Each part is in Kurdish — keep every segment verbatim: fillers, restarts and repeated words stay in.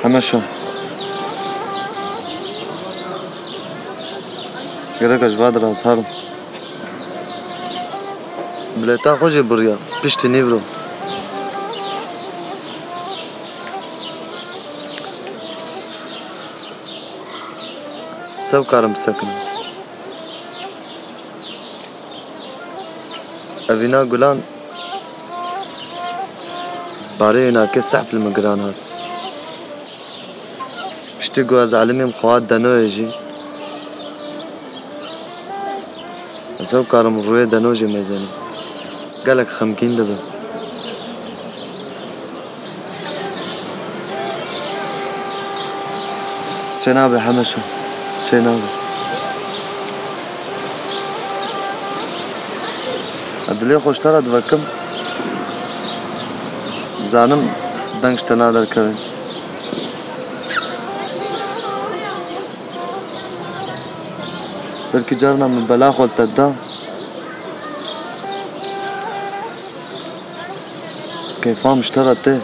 Hemeşo. Gereka ji va diras herim. Bileta xwe jî biriya. Piştî nîvro. Se bikarim bisekinim? Evîna gulan barê wînakê sehf li min giran hat. Piştî ku ez elimîm xwe hat denoyê jî, ez ew karim rûyê deno jî mezenim. Gelek xemgîn dibim. Çênabe Hemeşo, çênabe. Ez dilê xwe ji te re divekim. Zanim deng ji te naderkeve. Belkî carna min bela xwe li te da. Keyfa min ji te re tê.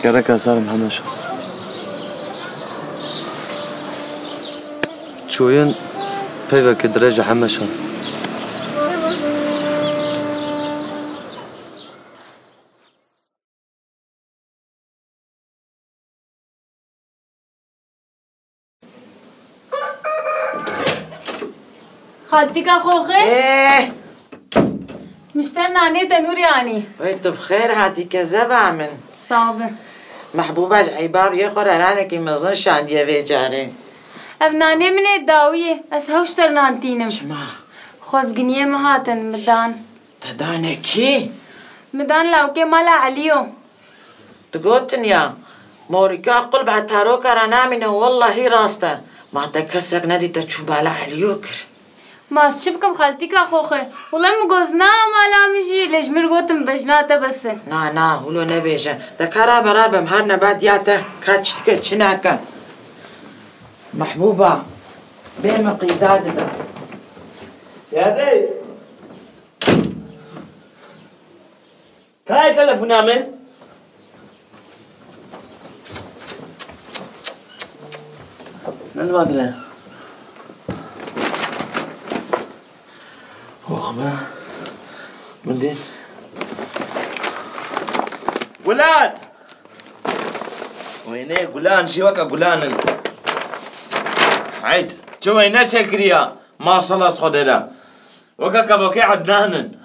Gereka ser min Hemeşo. Çûyîn peyvekî dirêj e Hemeşo. Xaltîka Xoxê? Ê! Min ji te nanê tenûrê anî. Wey tu bi xêr hatî kezeba min. Sax be. Mehbûba ji eyba rûyê xwe re nanekî mezin şandiye vê carê. Ev nanê min ê dawiyê. Ez hew ji te re nan tînim. Çima? Xwezginiyê min hatin, min dan. Te dane kî? Min dan lawkê mala Elî yo. Tu gotin ya, morîka qulb etaroka re namîne, wellahî rast e. Ma te kesek nedî te çû bala Elî yo kir. Ma ez çi bikim xaltîka Xoxê? Wele min got ez nayam mala min jî, lê ji min re gotin bejna te bes e. Na, na, wilo nebêje. Te ka rabe, rabe, em her neba diya te, ka çi dike, çi nake. Mehbûba, bê min qîza dibe. Yadê! Kayê telefona min? Ne li va dire? Oh be. Min dît. Gulan! Wêneyê gulan jî weke gulan in. Heyt, çi wêne çêkiriya? Maşallah ji Xwedê re. Weke kevokê Ednan in.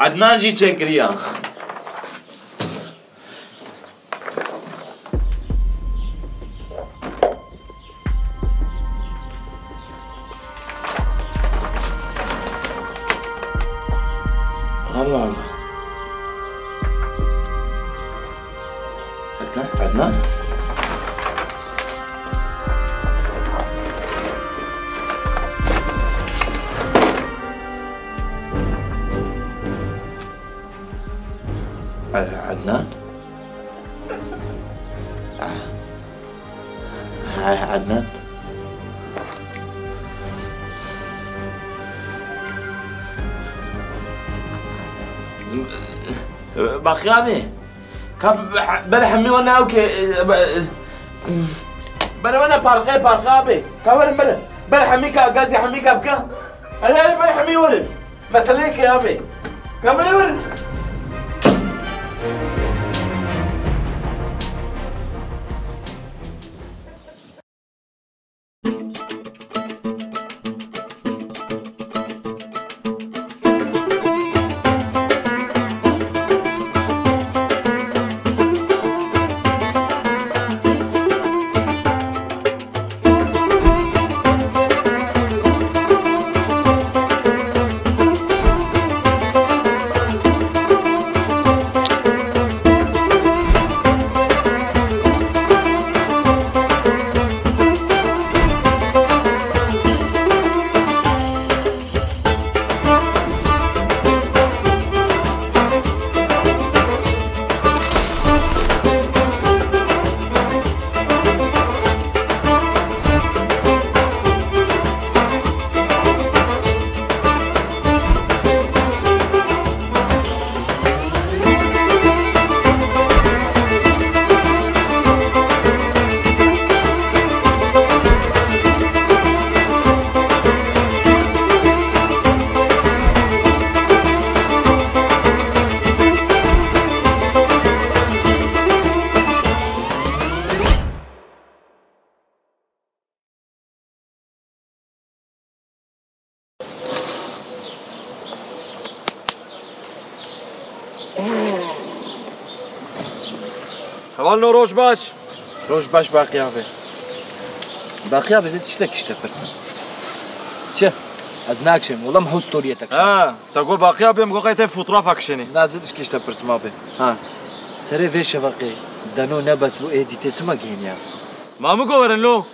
Ednan jî çêkiriya. Allah Allah. Ednan, Ednan. Alo, Ednan. Ah. Hay Ednan. Baqiya bê. Ka ber hemî wana ew ke, e, be-, e, ber wana parxê, parxê abê. Ka werin ber, ber hemî ka, gazî hemî ka bika. Hele, hele, ber hemî werin. Meseleyê ke abê. Ka ber werin. Hevalno, roj baş. Roj baş Baqî abi. Baqî abi, ez ê tiştek ji te pirsim. Çi? Ez nakişêm, wela min hew storiyê te kişand. Ha, te got Baqî abi, min got qey te fotoğrafa kişênî. Na, ez ê tişkî ji te pirsim abi. Ha. Serê vê şeveqê Deno nebes bû, êdî tê tima gihîniya. Ma min got werin lo.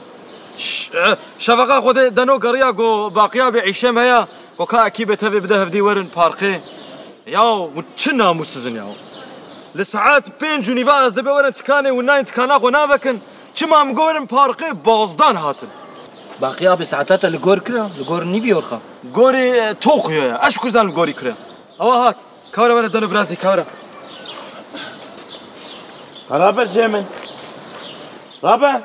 Ş-, e, şeveqa Xwedê Deno geriya got Baqî abi, îşê me heye. Weka ekîbê tevê bide hevdî werin parkê. Yaw, hûn çi namûsiz in yaw. Li saet pênc û nîva ez dibê werin tikanê, hûn nayên tikana xwe navekin. Çima em got werin parkê, bazdan hatin. Baqî abi, saeta te li gor kira, li gor nîvî orxa. Gorî, e, Tokyo ye. Ez ji ku zanim li gorî kira. Ewa hat. Kawra were Deno birazî, kawra. Rabe jê min. Rabe.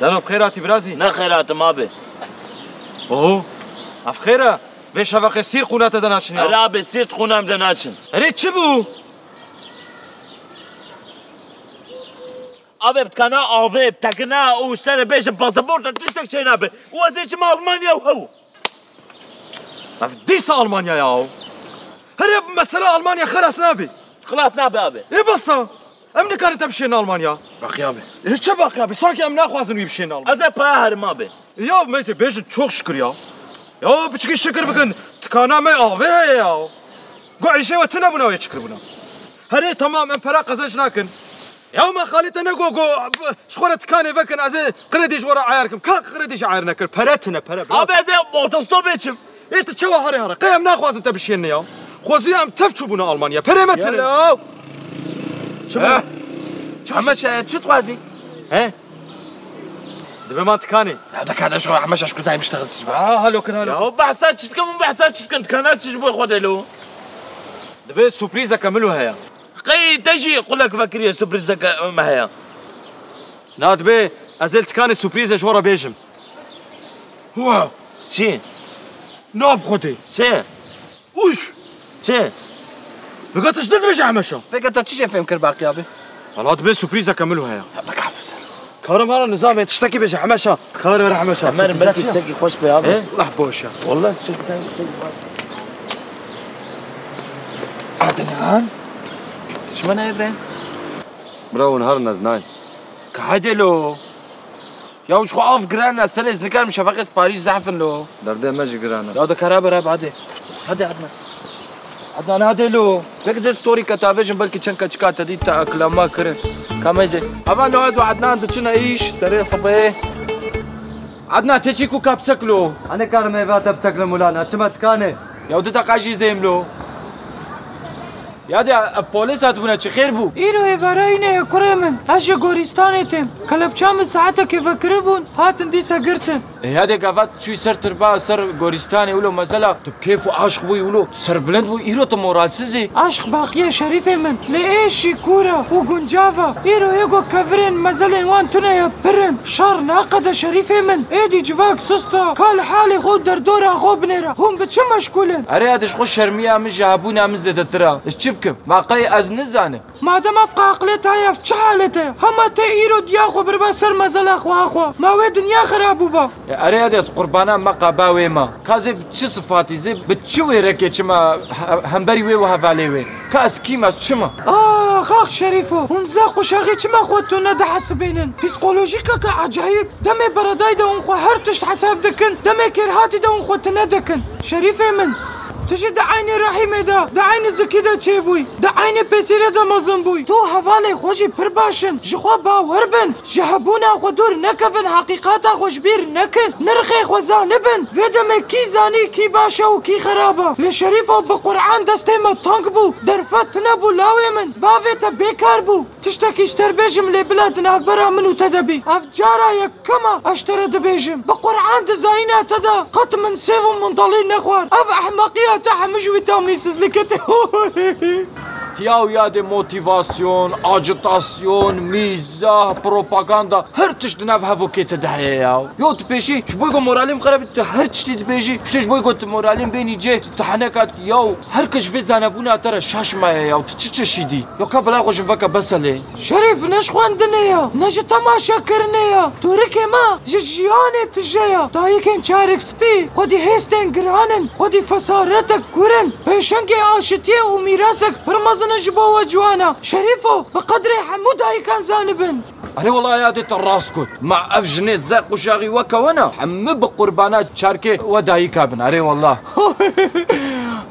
Deno, bi xêr hatî birazî. Ne xêr hatim abi. Oho. Ev xêr e. Vê şeveqê sîr qûna te de naçin ya. Erê abi, sîr qûna min de naçin. Erê çi bû? Abi, bi tikana avê, bi tekina û ji te re bêjim pasaporta tiştek çênabe. Û ez ê çima Almanya û hew. Ev dîsa Almanya ya. Her ev mesele Almanya xelas nabe. Xilas nabe abi. Ê bes e. Em nikarin te bişênin Almanya. Baqî abi. Ê çi Baqî abi? Sanki em naxwazin wî bişênin Almanya. Ez ê paya herim abi. Ya meyse bêjin çok şükür ya. Ya piçikî şikir bikin. Tikana me avê heye ya. Go îşê we tune bûna wê çikir bûna. Herê tamam, em pera qezenc nakin. Ya me xalê te ne go, go, b-, ji xwe re tikanê vekin, ez ê kredî ji we re ayar kim. Ka kredî jî ayar nekir. Pere tune, pere. Abi ez ê otostopê çim. Ê tu çawa here here? Qey em naxwazin te bişênine ya. Xwezî em tev çûbûna Almanya. Perê me tune. Yalo. Çima? He? Çima? Hemeşa çi dixwazî? He? Dibe man tikanê. Ya de kardeş, xwe Hemeşa ji ku zayim iştexil tişbe. Ha, halo kir, halo. Ya behsa çi dikim, behsa çi dikim, tikana çi ji bo xwe de lo? Dibe surprîzeke min lo heye. Qey te jî qulek vekiriye surprîzeke me heye? Na dibe, ez ê li tikanê surprîze ji we re bêjim. Wa! Çi? Na bi Xwedê. Çi? Uf! Çi? Vêga tu ji dil dibêje Hemeşa. Vêga te çi jê fêm kir Baqî abi? Wala dibe surprîzeke min lo heye. Ya bika bizer. Karim hala nizam e, tiştekî bêje Hemeşa. Kar were Hemeşa. Hemer belkî tiştekî xweş be abi. He? Wah boş e. Wala tiştekî sen tiştekî baş. Adnan? Çima nayê be? Bira hûn herin ez nayêm. Ka hede lo. Ya ji xwe av giran e, ez tenê ez nikarim şefeqê sparî zehf in lo. Derdê me jî giran e. Ya de kara bera hadi. Hadi Adnan. Adnan hadi lo. Pek zê story ke tavêjin belkî çend keçika te dît te aklama kirin. Kamezê. Ava lo ez û Adnan diçine îş serê sibê. Adnan te çî ku kapsek lo. Ane karim eva te biseklim ulana. Çima tikane? Ya di deqa jî zêm lo. Ya de ev polîs hatibûne çi xêr bû? Îro êvarayî ne ye kurê min. Ez ji gorîstanê têm. Kelepça min saetekê vekiribûn, hatin dîsa girtin. E, ya de gavat çûyî ser tirba, ser gorîstanê wilo mezela, tu bi kêf û aşq bûyî wilo, tu serbilind bûyî, îro tu moralsiz î. Aşq baqiye şerîfê min, lê êşî kûr e û guncav e. Îro ê go kevirên mezelên wan tune ye, pir in. Şer naqede şerîfê min, êdî civak sist e, ka li halê xwe û derdora xwe binêre. Hûn bi çi meşgûl in? Erê, ya de ji xwe şermiya min ji hebûna min zêdetir e. Ez çi bikim? Ma qey ez nizanim? Madem ev qaqilê te heye, ev çi halê te ye? Hema te îro diya xwe biriba ser mezela xwe, xwe. Ma wê dinya xirab bûba. E, erê, ya de ez qurbana me qaba wê ma. Ka zê bi çi sifatî, zê bi çi wêrekê çima he-, hemberî wê û hevalê wê? Ka ez kîm, ez çima? Ax, ax, Şerîfo, hûn zeq û şexî çima xwe tune dihesibînin? Psîkolojîkeke ecayîb. Demê beredayî de hûn xwe her tişt hesab dikin, demê kêrhatî de hûn xwe tune dikin. Şerîfê min, tu jî di eynê rehîmê de, di eynê zikî de çêbûyî, di eynê pêsîrê de mezin bûyî. Tu û hevalê xwe jî pir baş in. Ji xwe bawer bin. Ji hebûna xwe dûr nekevin, heqîqata xwe ji bîr nekin. Nirxê xwe zanibin. Vê demê kî zanî kî baş e û kî xerab e. Lê Şerîfo, bi Quran destê me teng bû. Derfet tune bû lawê min. Bavê te bêkar bû. Tiştekî ji te re bêjim lê bila di navbera min û te de bî. Ev cara yekem e ez ji te re dibêjim. Bi Quran di zayîna te de qet min sêv û mindalî nexwar. Ev ehmeqiya te hemû ji wî tamîsizlikê tê. Ya û ya de motivasyon, acitasyon, mîzah, propaganda, her tişt di nav hevokê te de heye ya. Yo, tu pêşî ji bo ku moralê min xerab bî, tu her tiştî dibêjî. Ji bo ku tu moralê min bênî cê, tu heneka dikî. Ya, her kes ji vê zanebûna te re şaş maye ya. Tu çi çeşîdî? Ya ka bila xwe ji veke bes e lê. Şerîf, ne ji xwendinê ya, ne ji temaşekirinê ya. Torikê me ji jiyanê tije ya. Dayikên çarik spî, xwedî hêstên giran in, xwedî fesaretek kûr in. Pêşengê aşitiyê û mîrasek pir mezin Ana ji bo we ciwan e. Şerîfo, bi qedrê hemû dayikan zanibin. Erê wela yadê te rast got. Ma ev jinê zeq û şaxî weke we ne. Hemû bi qurbana çarkê we dayika bin. Erê wela.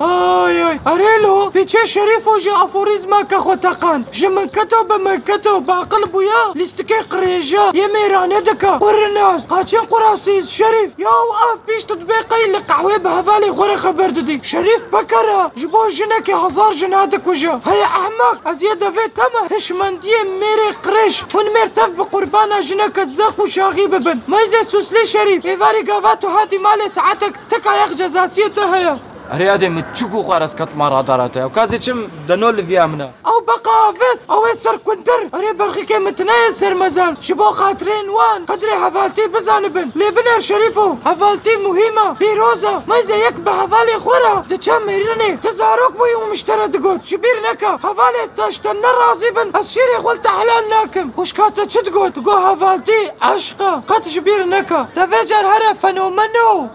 Ay ay. Erê lo, pêçê Şerîfo jî aforîzmeke xwe teqan. Ji min keto bi min keto, bi aqil bûya, lîstikê qirêje, yê mêrane dike. Qurinas, qaçên qurasîz, Şerîf. Yaw ev pişt dibê qey li qehwê bi hevalê xwe re xeber didî. Şerîf Peker e, ji bo jinekê hezar jina dikuje. Heye ehmeq, ez yê devê te me hişmendiyê mêrê qirêj. Hûn mêr tev bi qurbana jineke zeq û şaxî bibin. Meyzê Suslî Şerîf, êvarî gava tu hatî malê saetek tek ayeq cezasiyê te heye. Erê yadê min çi ku xwe ez ketma radara te. Ew kazê çim deno li viya min e. Ew beqa aves, ew ê serkundir. Erê berxikê min tine ye ser mezal. Ji bo xatirên wan qedrê hevaltî bizanibin. Lê binêr Şerîfo, hevaltî muhîm e, pîroz e. Meyzê yek bi hevalê xwe re diçe mêrinê. Ti zarok bûyî û min ji te re digot. Ji bîr neke, hevalê te ji te nerazî bin, ez şîrê xwe li te helal nakim. Xwişka te çi digot? Digot hevaltî eşq e. Qet ji bîr neke. Te vê car here fenomeno.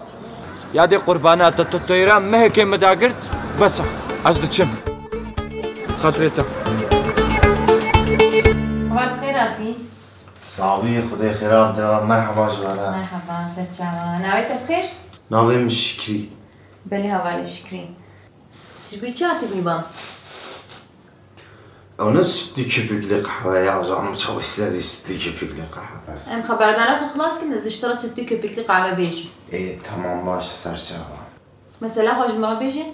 Yadê qurbana te, tu teyra mehekê min dagirt, bes e. Ez diçim. Xatirê te. Heval bi xêr hatî. Saxî, Xwedê xêra bide, merheba ji we re. Merheba, ser çava. Navê te bi xêr? Navê min Şikrî. Belê hevalê Şikrî. Ji bo çi hatî bî ba? Ew ne sütlü köpüklü kahve ya, canım çok istedi sütlü köpüklü kahve. Em xeberdana xwe xilas kin, ez ji te re sütlü köpüklü kahve bêjim. Ê, tamam, baş, ser çava. Mesela xwe ji min re bêjin?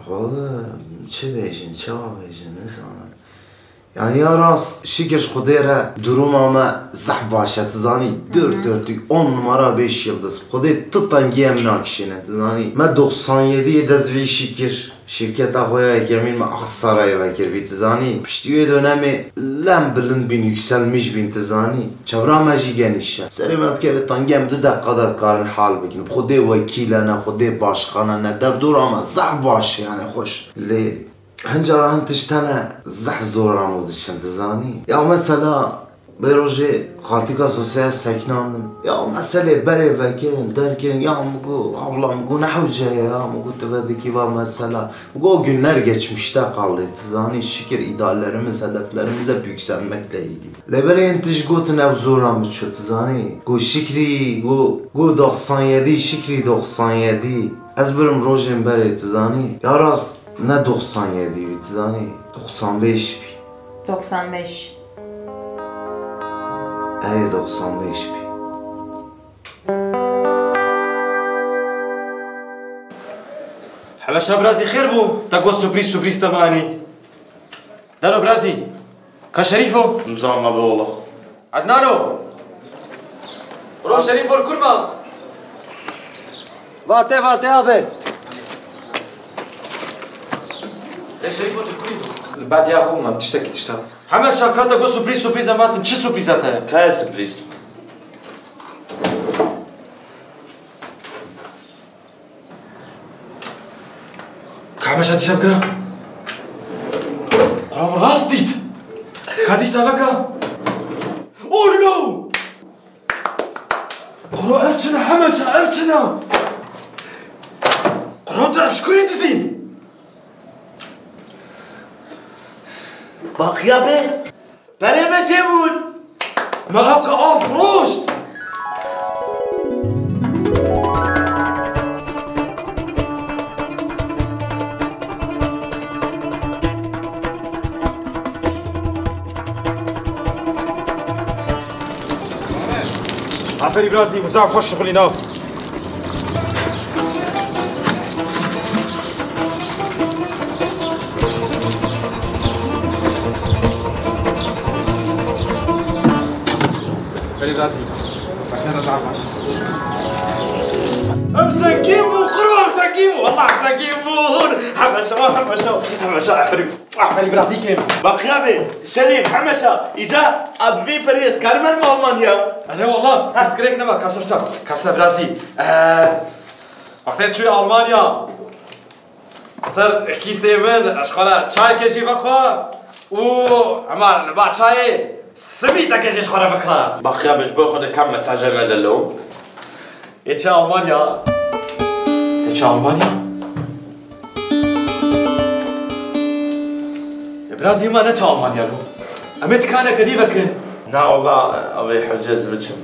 Oğlum, çi bêjin, çawa bêjin, ne zanim. Yani ya rast, şikir ji Xwedê re duruma me zehf baş e, tu zanî, dört dörtlük, on numara, beş yıldız. Xwedê tu tengiyê em nakişîne, tu zanî. Me doksan yedi yê dest vê şikir. Şirketa xwe ya yekemîn me Aksarayê vekirbî, tu zanî. Piştî wê dönemê lem bilind bîn, yükselmiş bîn, tu zanî. Çevra me jî geniş e. Serê me bikeve tengî, em di deqa de dikarin hal bikin. Bi Xwedê wekîl e ne, Xwedê başkan e ne. Derdora me zehf baş e, yani xweş. Lê hin cara hin tişt hene zehf zor amû dişin, tu zanî. Ya mesela, Vê rojê xaltîka sosyal sekinandim. Ya meselê berê vekirin, derkirin, ya min got, abla, min got, ne hewce ye ya, min got, tu vedikî va mesela. Min got, o günler geçmişte kaldı. Tu zanî, şükür ideallerimiz, hedeflerimiz hep yükselmekle ilgili. Lê belê yên tişt gotin ew zora min çû, tu zanî. Got, Şikrî, got, got doksan yedi, Şikrî doksan yedi. Ez birim rojên berê, tu zanî. Ya rast, ne doksan yedi bî, tu zanî. Doksan beş bî. Doksan beş. Erê, doksan beş bî. Hemeşa birazî xêr bû. Te got surprîz, surprîz te manî. Dano birazî. Ka Şerîfo? Nizam abi ola. Ednano! Bro Şerîfo li kur ma? Vate, vate abi. Lê Şerîfo tu kurî? Li bediya xwe me tiştekî tişta. Heme şaka te got surprîz, surprîz em hatin. Çi surprîza te ye? Ka ye surprîz? Ka Hemêşa dîsa bikira? Qura min rast dît. Ka dîsa veka? Oh no! Qura ev çi ne Hemêşa, ev çi ne? Qura tu ev ji kurê dizîn? Baqiya be. Perê me çêbûn. Me evka av firoşt. Aferî birazî, zaf xweş şixulî nav. Ferî razî. Baksana saat baş. Em zengîn bûn, quro em zengîn bûn. Wallah em zengîn bûn. Hemeşa, hemeşa, hemeşa aferî. Aferî birazî kêm. Baqiya be, Şerîf, Hemeşa, îca bi vî perî ez karim herim Almanya. Erê wallah, pirsgirêk nebe, kapsa, kapsa, kapsa birazî. Ee, wextê çûyî Almanya, ser kîsê min, ez xwe re çayekê jî vexwe û hema li ba çayê simîtekê jî ji xwe re bikire. Baqiya be, ji bo xwe de kam mesajê nede lo. Ê çi Almanya? Ê çi Almanya? Birazî ma neçe Almanya lo. Em ê tikaneke dî vekin. Na wala, avê hewce ez biçim.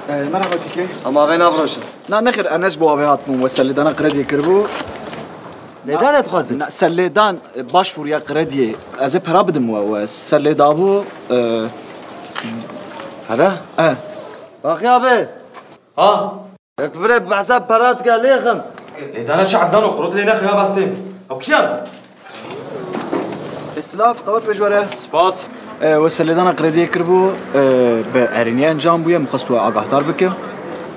Ee, merhaba Kike. Ama avê navroşin. Na nexir, Enes bo avê hatbûn we serlêdana krediyê kiribû. Lêdan dixwazin? Na, serlêdan, e, başvurûya krediyê. Ez ê pera bidim we, we serlêdabû, e, Hele? E. Baqiya be. Ha? Yek vire behsa pera dike lêxim. Lêdana çi Ednan û xurot lê nexim ya bastêm. Ew kiyan? Ê silav, qewet be ji we re. Spas. E, we serlêdana krediyê kiribû, e, bi erêniyê encam bûye, min xwest we agahdar bikim.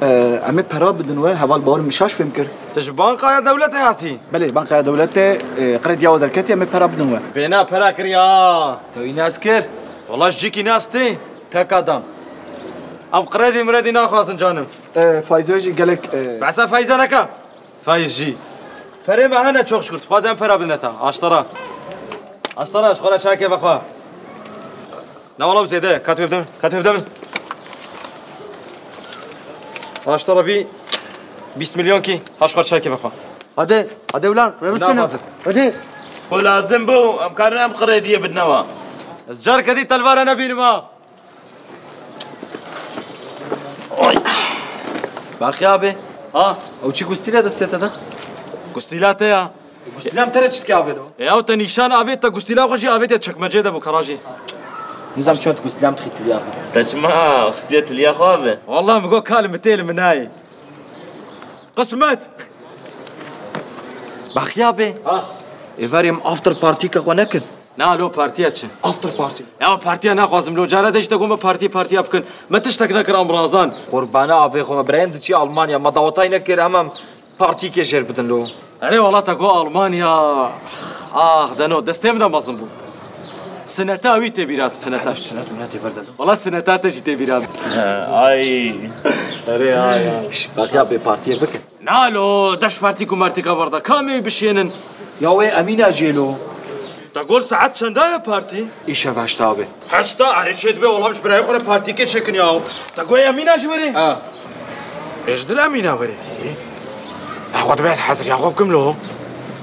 E, em ê pera bidin we, heval bawer min şaş fêm kir. Te ji bankaya dewletê hatî? Belê, bankaya dewletê, e, krediya we derketiye, em ê pera bidin we. Bêhna pera kiriye ha. Te wî nas kir? Wala ji cîkî nas tê. Tek adam. Ev kredî mredî naxwazin canim. E, faize jî gelek, e, Behsa faize neke. Faiz jî. Perê me hene çok şükür. Dixwazin em pera bidine te. Aştara. Aştara, ji xwe re çayekê vexwe. Ne wala zêde ye. Kat wê bide min. Kat wê bide min. Aştara vî bîst milyon kî. Ha ji xwe re çayekê vexwe. Hadi, hadi ulan, reviştene. Naxwazim. Hadi. Xwe lazim bû, em karin em krediyê bidine we. Ez careke dî telvare nebînim ha. Oy. Baqiya abi. Ha? Ew çi gustîle destê te de? Gustîla te ya. Gustîla min te re çi dike abi lo? E, ew te nîşan avê te gustîla xwe jî avê te çekmecê de bû kara jî. Nizam çend gustîla min dixî tiliya xwe. Te çima xistiye tiliya xwe abi? Wallah min got kal min têl min nayê. Qismet. Baqiya abi. Ha? Êvarê em after partyke xwe nekin. Na lo partiya çi? After party. Ya partiya naxwazim lo. Cara de işte gome parti partiya bikin. Me tiştek nekir amrazan. Qurbana avê xwe me birayên diçî Almanya. Me dawetay nekir hemam parti kê jêr bidin lo. Erê wala te go Almanya. Ah deno destê min de mezin bû. Sineta wî tê bîra sineta. Sinet minetê berde. Wala sineta te jî tê bîra. Ay. Erê ay ay. Şş, baqiya bê partiyê bikin. Na lo, deş partîk û mertîka berda. Kamê bişênin? Ya wê Emîna jê lo. Te got saet çenda ye partî? Îşev heşta be. Heşta? Erê çê dibe, wala ji birayê xwe re partîkê çêkin ya. Te got Emîna jî were? Ha. Ê ji dil Emîna were. Ya xwe dibe ez hezir ya xwe bikim lo.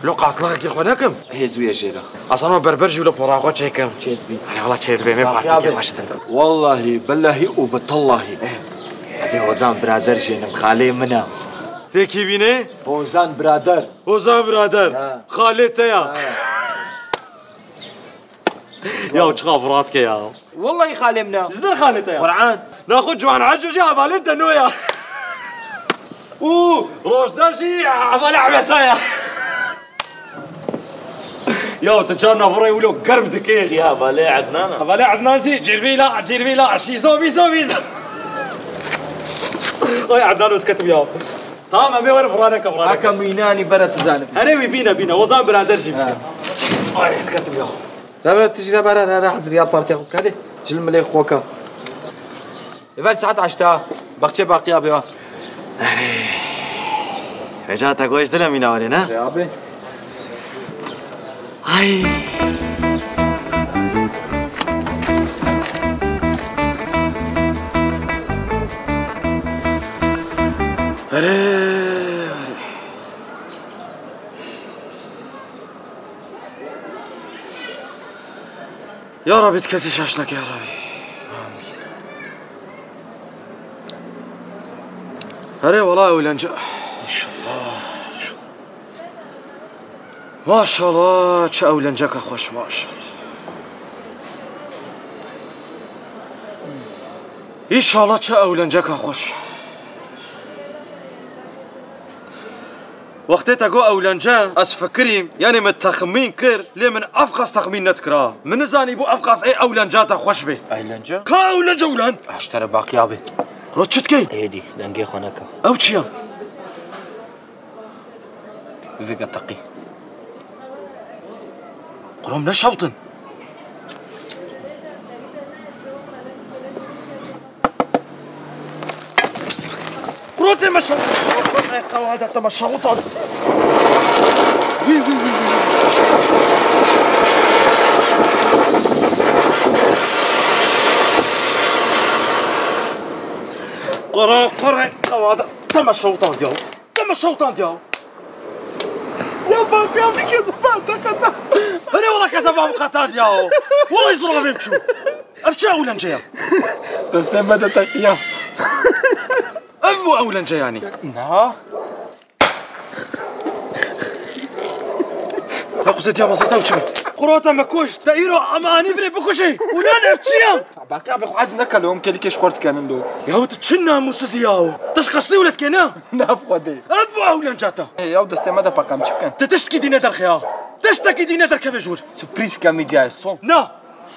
Lo qatlixekî xwe nekim. Hêz wî ye jê re. Aslan berber jî wilo pora xwe çêkim. Çê dibî. Erê wala çê dibe, me partîkê xwe ji din. Wallahî, billahî û bitillahî. Eh. Ez ê Hozan birader jênim, xalê min e. Tê kî bînê? Hozan birader. Hozan birader. Ha. Xalê te ya. Ha. Ya çiqa virat ke ya. Wallahî xalê min e. Ji der xalê te ya. Quran. Naxwe ciwan Eco jî hevalê te no ya. Û Rojda jî hevalê Ebesa ya. Ya tu carna virê wilo germ dikê. Ya hevalê Ednan e. Hevalê Ednan jî cêrvî la, cêrvî la, şîzo, vîzo, vîzo. Ay Ednan, ez ketim ya. Tamam, em ê were viraneke, viraneke. Aka mînanî bere tu zanim. Erê wî bîne, bîne. Ozan birader jî bîne. Ha. Ay, ez ketim ya. Re, re, tu jî re bere, re, re, hezir ya partiya xwe. Hadi, cil milê xwe ke. Ver saet heşta. Baxçê Baqiya be. Reca te goş dile mîna were, ne? Re abi. Ay. Erê, erê. Ya Rabî, tu kesî şaş neke ya Rabî. Amîn. Herê wala ewlence. Înşallah. Maşallah, çi ewlenceka xweş, maşallah. Înşallah, çi ewlenceka xweş. Wextê te got ewlence, ez fikirîm, yanî min texmîn kir, lê min ev qas texmîn nedikira. Min nizanîbû ev qas ê ewlenca te xweş bê. Ewlence? Ka ewlence ulan? Eştere Baqiya bê. Ro çi dikey? Êdî, dengê xwe neke. Ew çi ya? Bivêke teqî. Qrom neşewtin. Qro te meşewtin. Qewada te meşewtan. Wî, wî, wî, wî. Qro, qro, qewada te meşewtan ya. Te me şewtand ya. Ya bak ya, bir kez ben de kata. Hele wala keza bab qetad ya. Wala zravê çû. Ev çi ewlence ya? Destê me de teqiya. Ev bu ewlence yani. Na. Ya Xwezê diya mazeta û çi bû? Qurata me kuşt. De îro em anî virê bikuşê. Ulan ev çi ya? Baqî abi xwe ez nekelo, em kelikê ji xwe dikenin do. Ya tu çi namûsiz ya o? Tu ji qestî wile dikene? Na bi Xwedê. Ev bu ewlenca te. Ê, ya destê me de peqem çi bikin? Tu tiştkî dî nederxe ya. Tiştekî dî nederkeve ji wir. Surprîz kemî diyaye son. Na.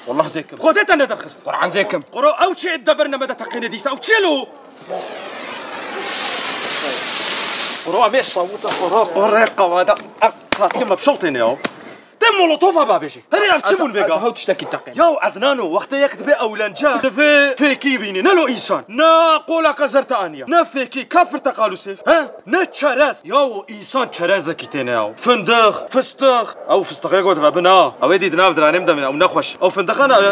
Wallah zêkim. Xwedê te nederxist. Quran zêkim. Quro ew çi ê dever neme de teqîne dîsa? Ew çi lo? Quro em ê sawûta xwe ra qore qawada. Qatî me bi şewtêne ya. Te molotova babêjî. Herê ev çi bûn vêga? Ez hew tiştekî teqîm. Ya Ednano, wextê yek dibe ewlence, divê fêkî bînî. Ne lo însan. Ne qolaka zer te aniya. Ne fêkî, ka pirteqal û sêv. He? Ne çerez. Ya o însan çerezekî têne ya. Findix, fistix. Ew fistixê got vebin ha. Ew ê dî di nav diranê min de min, ew nexweş. Ew findixan ew, ew,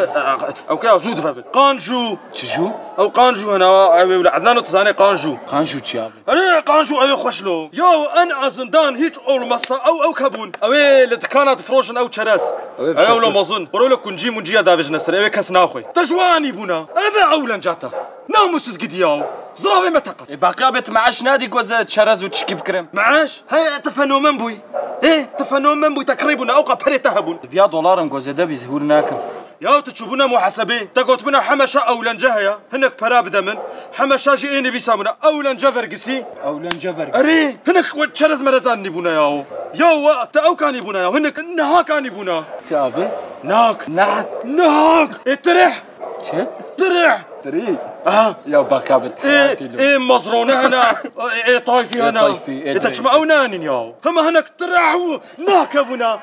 ew ke ya zû divebin. Qanjû. Çi jû? Ew qanjû hene, ew ê wile Ednano tu zanê qanjû. Qanjû çi ya? Erê, qanjû ew ê xweş lo. Ya en azından hiç olmazsa ew, ew kebûn. Ew ê li dikana difroşin ew çerez. Ew ê Ew lo bişopin. Mezin. Biro li kuncî muncî ya davêjine ser. Ew ê kes naxwe. Te ji wan anî bûna. Ev e ewlenca te. Namûsiz gidî ya. Ziravê me teqe. Ê, baqiya bêt meaş nadî goze çerez û tişkî bikirim. Meaş? He, te fenomen bûy. Ê, te fenomen bûy, te kirî bûna. Ewqa perê te hebûn. Viya dolarin goze de bî zihûr nakim. Ya tu çûbûna muhesebê, te gotibûna heme şa ewlence heye, hinek pera bide min, heme şa jî ê nivîsa bûna ewlence vergisî. Ewlence vergisî. Erê, hinek we çerez merez anîbûna ya o. Ya we te ew kanîbûna ya, hinek niha kanîbûna. Çi abi? Nak. Nak. Nak. Ê tirih. Çi? Tirih. Tirih. Aha. Ya baka bit. Ê, ê mezrone hene. Ê, ê tayfî hene. Ê tayfî, ê Ê te tayfî. Çima ew nanîn ya? Hema hinek tirih û nakebûna.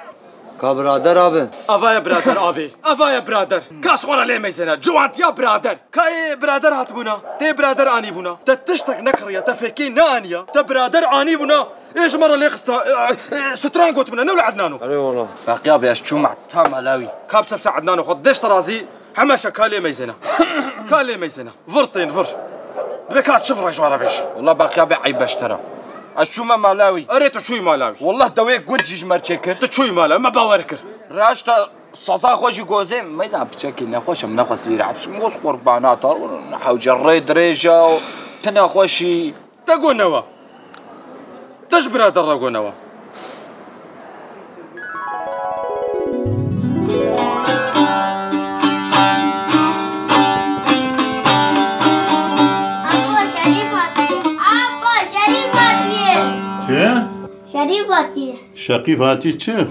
Ka birader abi. Ava ye birader abi. Ava ye birader. Ka ji xwe re lê meyzêne. Ciwantiya birader. Ka ê birader hatibûna. Tê birader anîbûna. Te tiştek nekiriye. Te fêkê neaniye. Te birader anîbûna. Ê ji me re lê xista. E, e, e, stran gotibûna. Ne wile Ednano. Erê wala. Baqiya be ez çûma ta mala wî. Ka bi ser se Ednano xwe. Deş te razî. Heme şe ka lê meyzêne. Ka lê meyzêne. Vir tên, vir. Dibe ka ez çi virê ji we re bêjim? Wela baqiya bê eyb e ji te re. Ez çûme mala wî. Erê tu çûyî mala wî. Wela dewê gund jî ji me re çêkir. Tu çûyî mala wî, me bawer kir. Raşta saza xwe jî gozê, meyza piçekî nexweş e, min nexwest vî re. Şim goz qurbana te, hewce rê dirêj e û tu nexweş î. Te got newe. Te ji birader re got newe. Abo, Şerîf hatiye. Abo, Şerîf hatiye. Kê? Şerîf hatiye. Şerîf hatiye çi?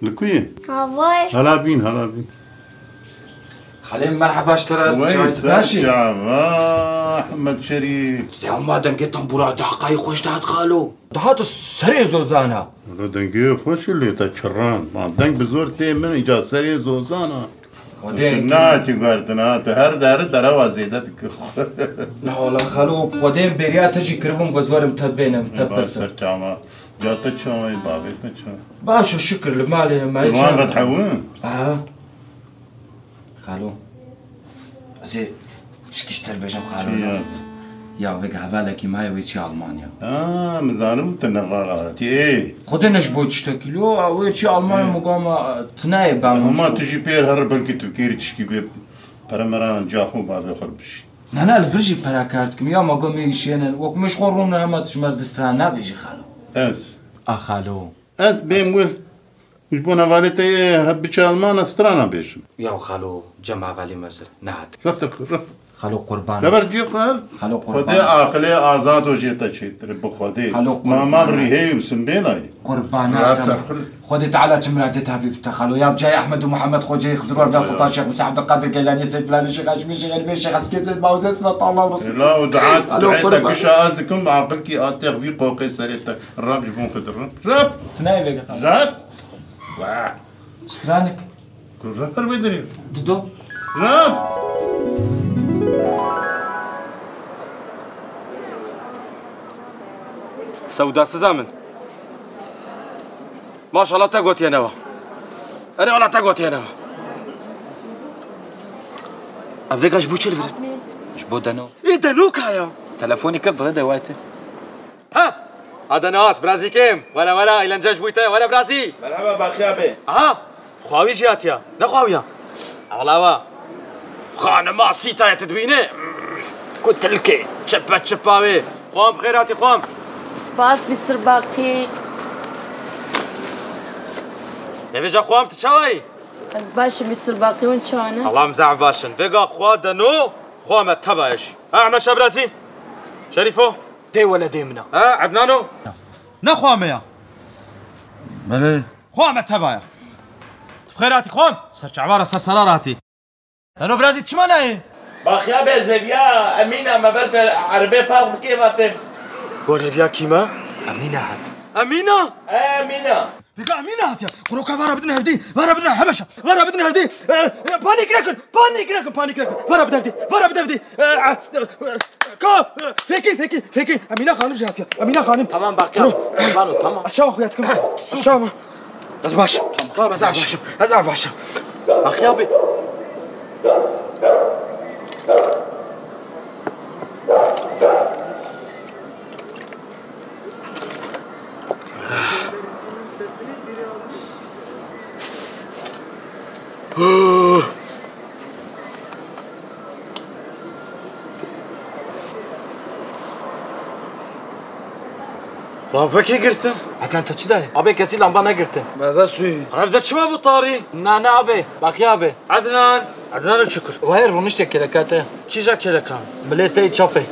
Li ku yî? Havay. Hala bîn, hala bîn. Xalê, merheba ji te re, Wey çay ser dinaşî? Çava, Ehmed Şerîf. Ya ma dengê tembûra daqayî xweş dihat xalo. Dihat serê zozana. Wala dengê xweş e lê te çiran. Ma deng bi zor tê min, îca serê zozana. Xwedê Tu naçî guhertina, tu her deri derewa zêde dikir. Na wala xalo, Xwedê bêriya te jî kiribûm, goz werim te bênim, te Ba pirsim. Ser çava. Ca te çawa ye, bavê te çawa? Baş e, şikir, li malê me Wan çawa? Ret hewin? Aha. Xalo. Ez ê tişkî ji te bêjim, xalo. Çi ya? Ya, vêga hevalekî me heye, wê çî Almanya. Ha, min zanim tu nexara hatî, ê. Xwedê ne ji bo tiştekî lo, wê çî Almanya Ê. Min gama, tu nayê ben Hema tu jî pêr here, belkî tu kêrî tişkî bê pere meranan ca xwe bavê xwe bişî. Na, na, li vir jî pera kar dikim. Ya me got mêgî şênin. Wek min ji xwe rûn hema tu ji me re distran nabêjî xalo. Ez. A xalo. Ez bêm wir. Ji bo hevalê te yê hep biçe Alman ez strana bêjim. Ya xalo, cem hevalê me ser nehat. Ref ser xwe, ref. Xalo qurban. Leber cî xwe her. Xalo qurban. Xwedê aqilê azad û jê te çêtir bi Xwedê. Xalo qurban. Mama rîhê û simbêlayê. Qurbana Ref te. Ser xwe. Xwedê Teala çi miradê te hebî bite xalo. Ya bi cayê Ehmed û Muhammed Xoceyê Xizir Werbiya Sultan Şêx Musa Ebdulkadir Geylaniyê Seyd Bilalê Şêx Haşimê Şêx Elbê Şêx Eskê Seyd Mawzê Sina Tallah Resul. Ela û dua, Xalo duayê te qurban. Gişa ez dikim, aqilkî atêx vî qoqê serê te. Rab ji bo xwe dirin. Rab! Tinayê vêga xalo. Rab! Wah! Stranik. Kur rab her wê derê. Dido. Rab! Sewda siza min. Maşallah te gotiye newa. Erê wala te gotiye newa. Ev vêga ji bo çi li vir e? Ji bo deno. Ê deno ka ya? Telefonî kir, dirê de wayte. Ha! Hadi nehat, birazî kêm. Were, were, eğlence ji bo te. Were birazî. Merhaba, Baqiya Bey. Aha, xwawî jî hatiya. Ne xwawiya? Awlawa. Xanima sîta ye, tu dibîne? Ku tilkê. Çipe çipa wê. Xwam, xêr hatî, xwam. Spas, mister Baqî. Hêvêja xwam, tu çawa yî? Ez baş im, mister Baqî, hûn çawa ne? Allah, em zehf baş in. Vêga xwa de no, xwa me teva ye jî. Ha, Ehmed Şah birazî. Şerîfo. Dê wele dê min a. Ha, Ednano. Ne xwa me ya. Belê. Xwa me teva ya. Tu bi xêr hatî xwam. Ser çavara ser sera hatî. Eno birazî çima nayê? Baqiya Bey, ez neviya Emîna me ber erebê park bikê vatê. Go neviya kî me? Emîna hat. Emîna? E, Emîna. Vêga Emîna hatiye. Qroka vara bidin hevdî. Vara bidin hebeşa. Vara bidin hevdî. E, e, panîk nekin. Panîk nekin. Panîk nekin. Vara bidin hevdî. Vara bidin hevdî. E, e, e, ka, e, fekî, fekî, fekî. Emîna Xanim jî hatiye. Emîna Xanim. Tamam, Baqiya. Qurban ol, tamam. Aşağı oku yatım. Aşağı mı? Ez baş. Tamam, ez baş im. Ez baş im. Baqiya Bey. Lampa kî girtin? Ednan, te çi dayê? Abê, kesî lamba negirtin. Me ve sûyî. Ev de çima bû tarî? Na, na abê, Baqiya abê. Ednan, Ednan û Çukur. Wayê rûniştê kêleka te. Kîja kêlekan? Milê te yî çapê.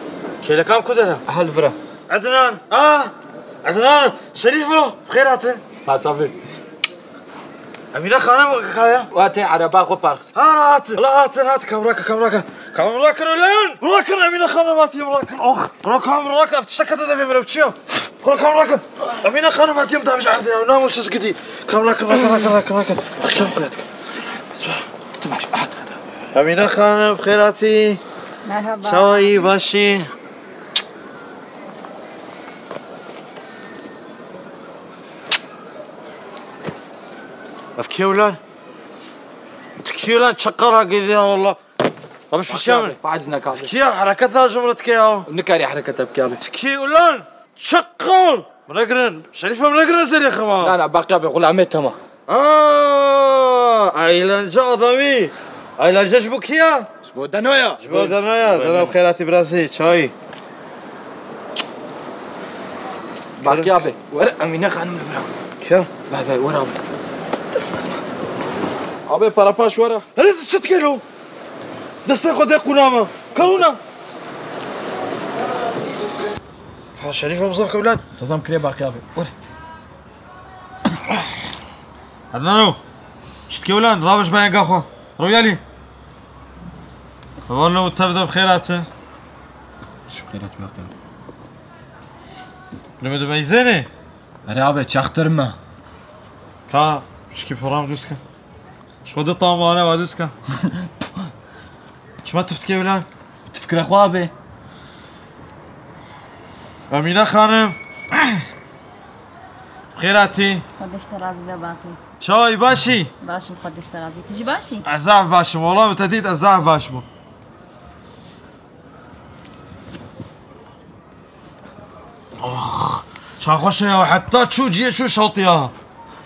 Kêlekan ku de ne? Hel vira. Ednan, a! Ednan, Şerîfo, xêr hatin. Spas abê. Emîne Xanim kaya? Wa tê ereba xwe park. Ha, rahat. La hatin, hat, kamera ke, kamera ke. Kamera ke lan. Bırakın Emine Hanım, hat, bırakın. Oh, bırakın, bırakın. Ev tiştek de devê mirov çiyo. Bırakın, bırakın. Emine Hanım, hat, yim davij erde ya. Namussuz gidi. Kamera ke, bırakın, bırakın, bırakın, bırakın. Akşam kuyat. Tu baş, hat, hat. Emine Hanım, xêr hatî. Merhaba. Çawa yî, baş î? Ev kî ye lan? Tu kî lan, çeqara gêdî ya, wallah. Abi, şu şey mi? Faizine kaldı. Kî ya, hereket lazım dike ya. Nikarî hereket bike abi. Tu kî lan? Çeqal! Bırakın. Şerîfe, bırakın seni xema. Na, na, bak abi, xulamê tema. Aa, eğlence adamı. Eğlence ji bo kî ya? Ji bo Denoya. Ji bo Denoya. Deno, xêr hatî birazî, çay. Bak abi, were Emine Hanım bira. Kî? Vay vay, were abi. Abi, para paş were. Herî çi dikelo? Destê xwe de qûna me. Kalûna. Ha, Şerîf em zaf kewlan. Tazam kirê Baqî abi. Were. Ednano. Çi dikewlan, raviş bayanga xwe. Royalî. Hevalno, tev de bi xêr hatin. Şu xêr hat Baqî abi. Lê me dimeyzênê. Erê abi, çaxtirme. Ka, pişkî poram dûz ke. Ji xwe di tam wane ve dûz ke. Çima tiftikê wila? Tifkira xwe abi. Emîne Xanim. Xêr hatî. Xwedê ji te razî be Baqî. Çawa yî, baş î? Baş im, Xwedê ji te razî. Tu jî baş î? Ez zaf baş im. Wala min te dît, ez zaf baş bûm. Oh, ça xweş e ya, heta çû ciyê çû şewtiya.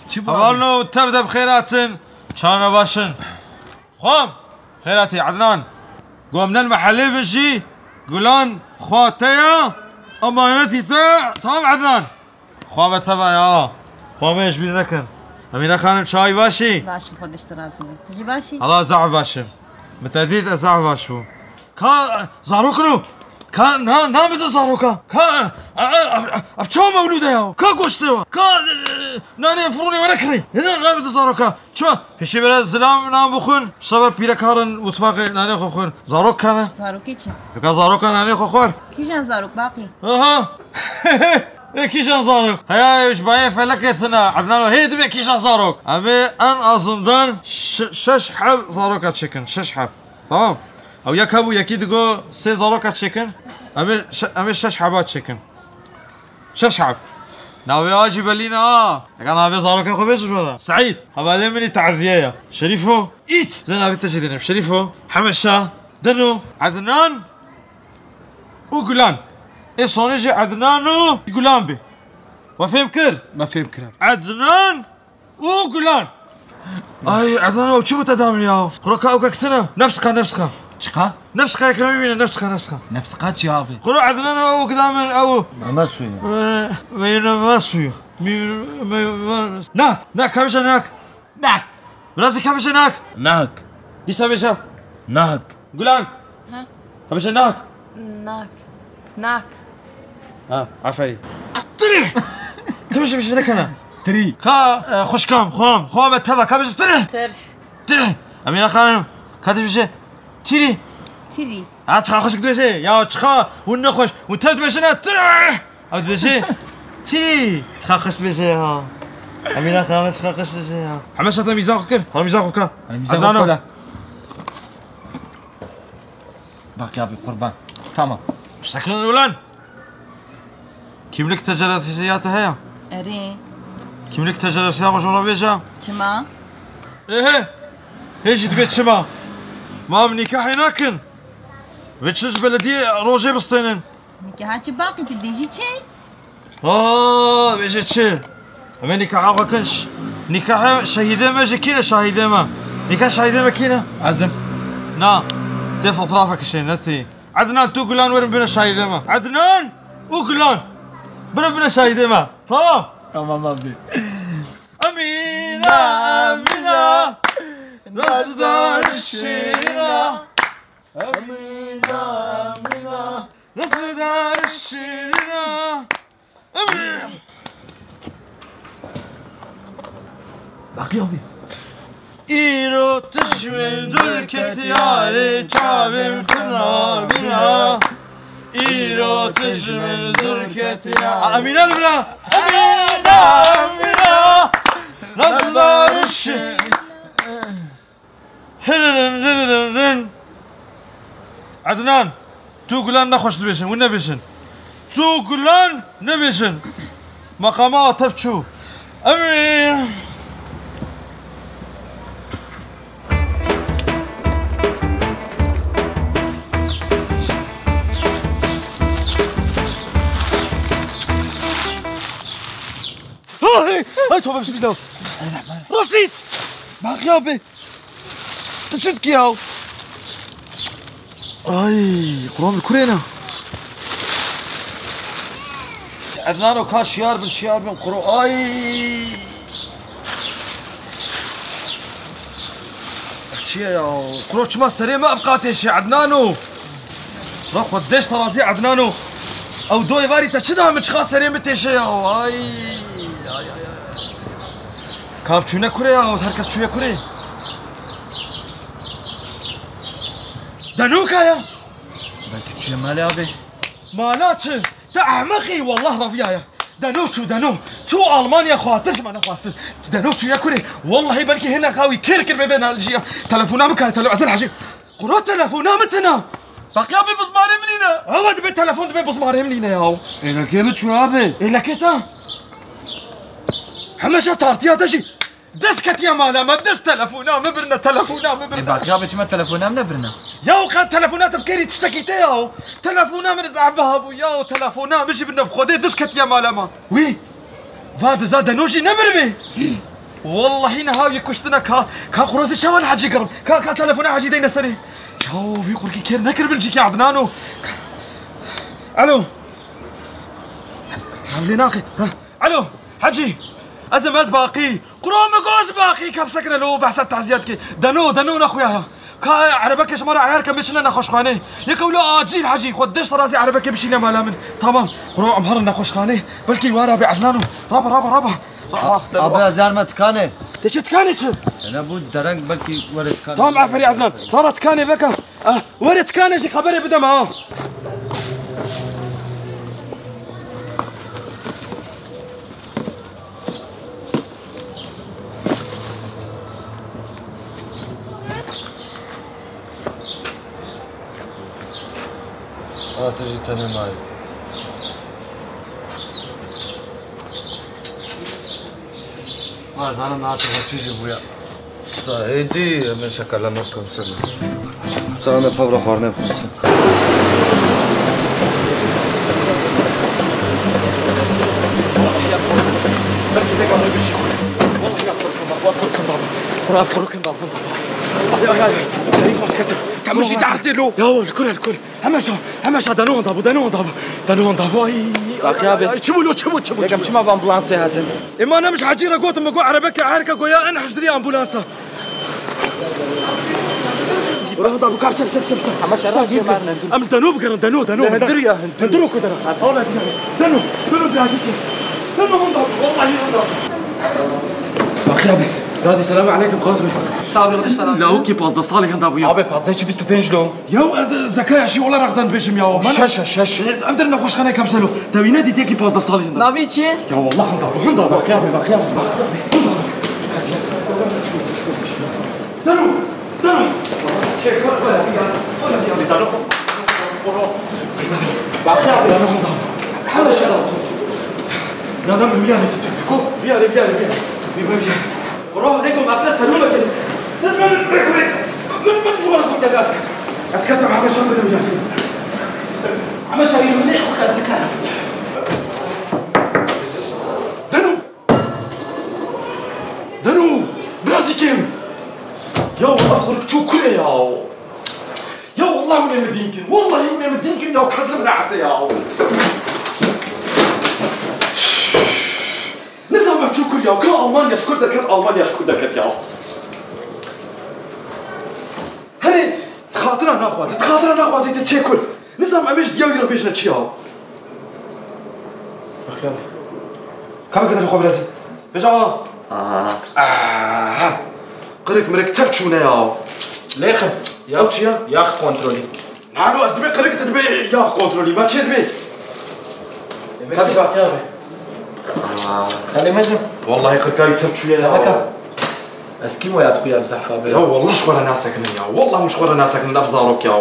Çi bû abi? Hevalno, tev de bi xêr hatin. Çawa ne baş in? Xwam, xêr hatî Ednan. Gomnel mehelê bin jî, Gulan xwa te ya, emanetî te, tamam Ednan. Xwa me teva ya. Xwa me ji bîr nekin. Emîne Xanim, çawa yî, baş î? Baş im, Xwedê ji te razî be. Tu jî baş î? Hala zaf baş im. Min te dît, ez zaf baş bûm. Ka, e, zarok no. Ka, na, nameze zaroka. Ka, e, e, e, ev çawa mewlûd e ya? Ka goştê wa. Ka, e, e, nanê firûnê were kirê. Hina nameze zaroka. Çima? Pêşî bere zilam nan bixwin. Seber pîrekarin mutfaxê nanê xwe xwin. Zarok kene. Zarokê çi? Bika zaroka nanê xwe xwar. Kîjan zarok Baqî? Aha. Ê kîjan zarok? Heya, ji bayê felekê tine. Ednano, hê dibe kîjan zarok? Em ê en azından şe-, şeş heb zaroka çêkin. Şeş heb. Tamam. Ew yek hebû, yekî digo sê zaroka çêkin. Em ê şe-, em ê şeş heba çêkin. Şeş heb. Navê a jî belî ne ha. Eka navê zarokê xwe bêjim ji me re. Seîd. Hevalê min î taziye ye. Şerîfo. Ît. Zê navê te jî dênim. Şerîfo. Hemeşa. Deno. Ednan. Û Gulan. Ê sonê jî Ednan û Gulan bê. Me fêm kir? Me fêm kir. Ednan û Gulan. Ay, Ednan, ew çi bû te da min ya? Xuro ka ew kek tine? Nefs ka, nefs ka. Çiqa? Nefs ka, yek bibîne, nefs ka, nefs ka. Nefs ka çi abi? Xuro Ednan ew kek da min, ew. Meme suyu. Me, me, me suyu. Mi, me, me, nak, nak, ka bêje nak. Nak. Birazî ka bêje nak. Nak. Dîsa bêje. Nak. Gulan. Ha? Ka bêje nak. Nak. Nak. Ha, aferîn. Tirî. Ka bêje, bêje, nekene. Tirî. Ka, e, xwişkam, xwam, xwam e teva, ka bêje tirî. Tir. Tirî. Emîne xanim, ka dibêje tirî. Tirî. Ha, çiqa xweşik dibêje. Ya çiqa hûn nexweş. Hûn tev dibêjine tirî. Ew dibêje, tî, çiqa xweş dibêje ya. Emîne xanım çiqa xweş dibêje ya. Heme şata mîza xwe kir. Xanım mîza xwe ka. Hani mîza xwe Ednano. Kola. Bak ya bir kurban. Tamam. Sakın ulan. Kimlik tecelesiyatı heye? Erê. Kimlik tecelesiyatı hocam bêje. Çima? Ehe. Hê jî dibê çima. Ma em nîkahê nakin. Vê çi ji belediyê rojê bistênin? Nîkaha çi baqî tu dibêjî çi? Aa, dibêje çi? Em ê nîkaha xwe kin ş-, nîkahê şehîdê me ji kî ne şahîdê me? Nîka şahîdê me kî ne? Ez im. Na, tê fotoğrafa kişê ne tê. Ednan tu Gulan werin bine şahîdê me. Ednan û Gulan. Bine bine şahîdê me. Tamam. Tamam abi. Emîna, Emîna. Nasıl da şirina. Emîna, Emîna. Nasıl da şirina. Emîna. Bak ya abi. Îro tişmin dul ket yarê çavêm kina bîna. Îro tişmin dul ket ya. Emîna bira. Emîna, Emîna. Nasıl da şi- Hiririn, riririn, rin. Ednan, tu Gulan nexweş dibêjin, wî nebêjin. Tu Gulan nebêjin. Meqama tev çû. Emîn. Ay, ay, tövbe bismillah. Reşîd! Bak ya be. Tu çi dikî yaw? Ay, Qur'an li kurê ne? Ednano ka şiyar bin, şiyar bin, Quro, ay. Çi ye ya? Quro çima serê me ev qatê şe, Ednano? Ra xwe deş terazî, Ednano. Ew doyê varî te çi da min çiqa serê min têşe ya? Ay, ay, ay, ay. Kav çûne kurê ya, her kes çûye kurê. Deno ka ya? Belkî çûye malê abi. Mala çi? Te ehmeqî, wallah raviya ya. Deno çû, Deno. Çû Almanya xatir ji me nexwastin. Deno çûye kurê. Wallahî belkî hêna xawî kêr kir bê vê naliciya. Telefona min ka, tele-, Ezel Hecî. Qura telefona min tine. Bak ya, bê bizmarê min îne. Ewa dibe telefon dibe bizmarê min îne ya. Êlekê min çû abi. Êlekê te? Hemêşe tartiya te jî. Dest ketiye mala me, dest telefona min birine, telefona min birine. E, bak ya, be çima telefona min nebirine? Ya o qe telefona te bi kêrî tiştekî te ya o. Telefona min zehf biha bû ya o, telefona min jî birine bi Xwedê dest ketiye mala me. Wî. Va diza Deno jî nebiribê. Wallahî niha wî kuştine ka, ka xurozê çawa li Hecî girim. Ka, ka telefona Hecî deyne serê. Ya vî qurkî kêr nekir bin cîkî Ednano. Alo. Hevlê naxê. Ha. Alo. Hecî. Ez im ez Baqî. Quro min goz Baqî kepsekine lo behsa taziyet ki. Deno, Deno nexuya ya. Ka erebeke ji me re eyar ke bê çine nexweşxanê. Yek ew lo acîl Hecî, xwe deş terazî erebeke bişîne mala min. Tamam. Quro em herin nexweşxanê. Belkî wara bê Ednano. Raba, raba, raba. Raba. Abi, ez yarime tikanê. Te çi tikanê çi? Ene bu dereng belkî were tikanê. Tamam, aferî Ednan. Tara tikanê veka. Ah, were tikanê jî xeberê bide me ha. Hala tu jî tenê mayî. Ma zanim niha tu çi jî bûya. Saîdî, em ê şekerleme bikim ser. Sa em ê pevra xwarinê bikim ser. Raf kurukin da. Ay, ay, ay. Şerîf, hoş geldin. Tamam, şî tahtê lo. Ya, li kur, li kur. Hemen şa, hemen şa, dano da bu, dano da bu. Dano da bu, ay. Bak ya abi. Ay, çimû lo, çimû, çimû, Yekem çimû. Çima ambulansê hatin? Ema nemiş hacî re gotim, mi got erebeke herke goya en hecdiri ambulansa. Bırak da bu kar, ser, ser, ser, ser. Ama şeref Ser, şey ser. Var, ne dur. Em dano bigerin, dano, dano. Ne, hindiriya, hindiriya. Hindir o kadar. Dano, dano, birazcık. Dano, hında, vallahi hında. Bak ya abi. Gazi, selamu aleyküm, Gazi Bey. Sağ ol, yoldaş, sana. Lawikî pazdeh salî henda bûya. Abi, pazdeh çi, bîst û pênc lo. Ya, e, zekaya şî wala rexdan bêjim ya. Şeş, şeş, şeş. E, ev der nexweşxaneyê kemselo. Te wî nedît yekî pazdeh salî henda. Navî çi? Ya wallah henda bû, henda bû. Bak ya abi, bak ya abi, bak. Dano, dano. Bak ya abi, dano henda. Hemen şeref. Nana, min viyane dît. Ko? Viyane, viyane, viyane. Viyane, viyane. Qura, hevdê ku mafle serû me kir. Min, min, min, min, min ji wan gotiye, ez ketim. Ez ketim, heme şan bidim ya. Heme şan min ê xwe ez bikarim. Deno! Deno! Birazî kim? Ya, ev xurikço kure ya. Ya, wallah hûn ê min dîn kin. Wallahî hûn ê min dîn kin ya, kes li min nehese ya. Nizam ev çû kur ya, ka Almanya ji kur derket, Almanya ji kur derket ya. Herê, xatira naxwazî, xatira naxwazî te çê kur. Nizam em ê ji diya wî re bêjine çi ya. Bak ya. Ka bike devê xwe birazî. Bêje a. Aha. Aha. Qirik mirik tev çûne ya. Lêxe. Ew çi ya? Yax kontrolî. Nano, ez dibê qirik, tu dibê yax kontrolî. Me çê dibê? Tabii bak ya be. Aa. Hadi mezin. Wallahî qirkayî tev çûye ya. Baka. Eskîmoya dixuya bi zehfa be. Ya wallah ji xwe re nasekinin ya. Wallah hûn ji xwe re nasekinin ev zarok ya.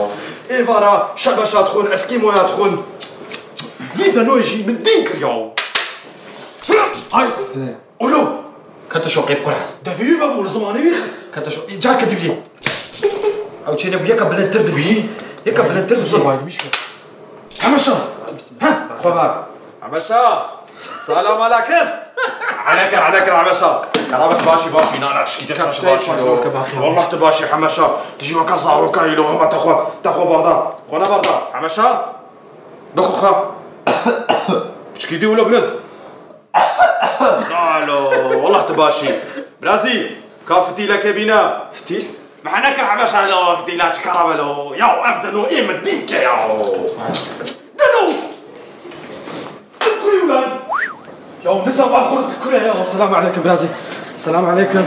Êvara şebeşa dixwin, eskîmoya dixwin. Vî Denoyê jî min dîn kir ya. Ay. Olo! Kete şoqê bi qura. Devî wî ve mûr zimanê wî xist. Kete şo-, carke dibî. Ew çêne bû yeka bilindtir bî. Wî? Yeka bilindtir bî. Bismillah, bayılmış ki. Hemeşa. Ha, xwe vart. Hemeşa. Salam ala kist. Anekir, anekir Hemeşa. Keramet başî, başî, na, na, tişkî te tişkî başî lo. Wallah tu başî Hemeşa. Tu jî weke zaroka î lo, hema te xwe, te xwe barda. Xwe nebarda. Hemeşa. Bixwe xwe. Tişkî dî wilo bilind. Alo, wallah tu başî. Birazî, ka fitîleke bîne. Fitîl? Mehne kir Hemeşa lo, fitîla çi kara be lo. Ya ev Deno ê min dîn ke ya. Deno! Tu kurî ulan. Ya nizam ev xurt kure ya. Selamu aleykum birazî. Selamu aleykum.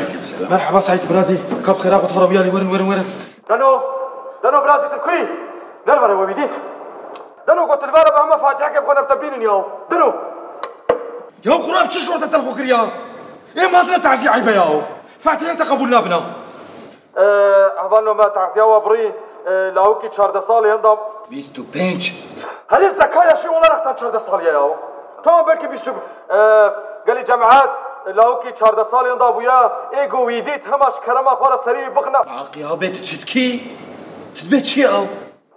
Merhaba Seîd birazî. Ka bi xêra xwe tara wiyalî, werin, werin, werin. Deno, Deno birazî tu kurî. Nervere we wî dît. Deno got li vere be hema Fatiheke bixwene bi te bînin ya. Deno. Ya Qur'an çi şorte telxo kir ya? Ê matine tazî eybe ya. Fatihe te qebûl nabina. Ee, hevalno me taziya we birî, ee, lawikî çardeh salî henda. Bîst û pênc. Herê zekaya şî wala rextan çardeh salî ye ya. Tamam belkî bîst û, ee, gelî cemaat, lawikî çardeh salî henda bûye, ê go wî dît hema ji kerema xwe re serî wî bixine. Aqî abê tu çi dikî? Tu dibê çi ya?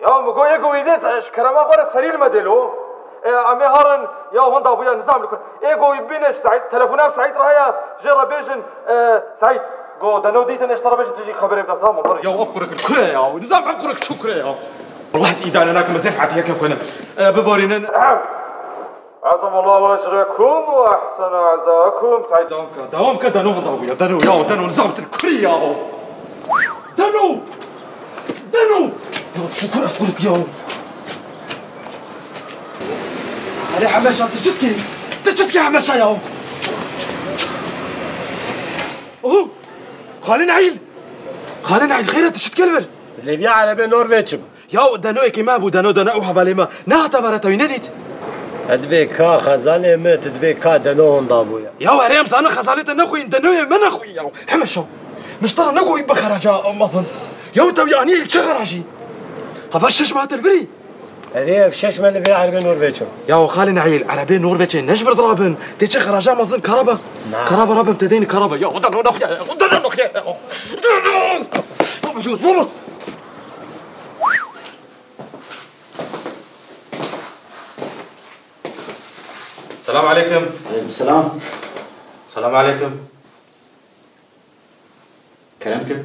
Ya, mi got, ê go wî dê, ji kerema xwe re serî li me dê lo. E, em ê harin, ya, hunda bûya nizam li ku. Ê go wî bîne ji Seîd, telefona bi Seîd re heye, jê re bêjin, e, Seîd, go Deno dîtin, ê ji te re bêjin, tu jî xeberê bide, tamam, barê. Ya, ev kurek kure ya, nizam ev kurek çi kure ya. Wallah ez îdare nakim, ez ê Fatiheke xwînim. E, biborînin. Ehem. Azam Allahu ecrekum ve ahsene azakum. Seîd, dewam ke, dewam ke, Deno hunda bûya, Deno, ya, Deno, nizam tu kurî ya. Deno! Deno! Ya, şükür ez kurî ya. Erê Hemeşa, tu çi dikî? Tu çi dikî Hemeşa ya? Oho! Xalê Naîl! Xalê Naîl, xêr e, tu çi dikî li vir? Lêviya erebê Norveçim. Ya Denoyekê me bû, Deno, Deno ew hevalê me. Nehate vere te wî nedît? Te dibê ka xezalê me, tu dibê ka Deno honda bûye. Ya erê em zanin xezalê te nexwîn, Denoyê me nexwîn ya. Hemeşa. Min ji te re negot wî bi xeraca mezin. Ya te wî anî çi xeracî? Hava şeş me hate li virî. Erê ev şeş me li vê erebê Norveço. Ya xalê Naîl, erebê Norveçê ne ji vir dirabin. Tê çi xeraca mezin karabe. Na. Karabe rabin te deyni karabe. Ya Deno nexwîn ya. Deno nexwîn ya. Deno! Baba, baba. Selam aleykum. Aleykum selam. Selam aleykum. Kerem kin.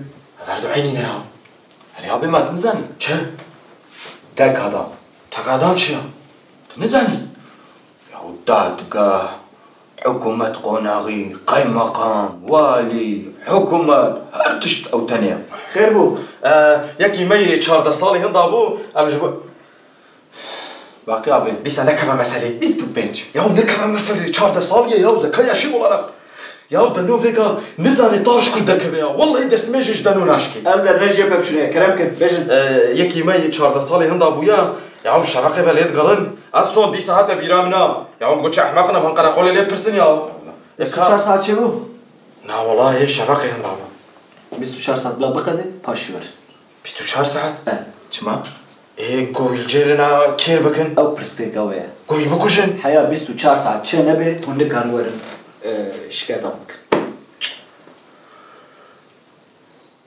Ev her du eynî ne ya? Her ya bê me tu nizanî. Çi? Tek adam. Tek adam çi ya? Tu nizanî? Ya dadgeh, hikûmet, qonaxî, qeymeqam, walî, hikûmet, her tişt ew tenê ye. Xêr bû. E, yekî me yê çardeh salî hinda bû, em ji bo... Baqî abi, dîsa nekeve meselê bîst û pênc. Ya nekeve meselê, çardeh salî ye ya, zekeriya şîv olarak. Ya deno vêga nizanê tav ji ku derdikeve ya. Wellahî destmêjê ji deno naşkê. Ev der ne jê pevçûnê ye, kerem kin, bêjin. E, yekî me yê çardeh salî hinda bûye, ya bi şeveqê ve lê digirin. Ez son dîsa hate bîra min a. Ya hûn goçê ehmeq in, em hin qereqolê lê pirsin ya. E, bîst û çar saet çêbû? Na wala, hê şeveqê hinda bû. Bîst û çar saet bila biqede, paşî wer. Bîst û çar saet? E. Çima? Ê, ku wî li cêrê na kêr bikin? Ew pirsgirêka wê ye. Ku wî bikujin? Heya bîst û çar saet çê nebe, hûn nikarin werin, e, şikayeta xwe bikin.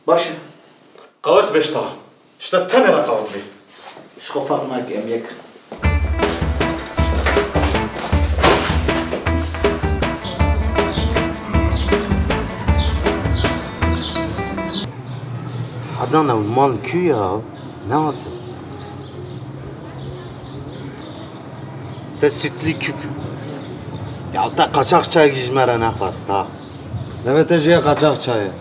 Baş e. Qawet beşta. Ji te tenê re qawet bê. Ji xwe ferq nake, em yek in. Hedan ew mal kû ya? Nehatin. Te sütlü küp. Ya te qaçax çayekî ji me re nexwest ha. Deve te jê qaçax çaye.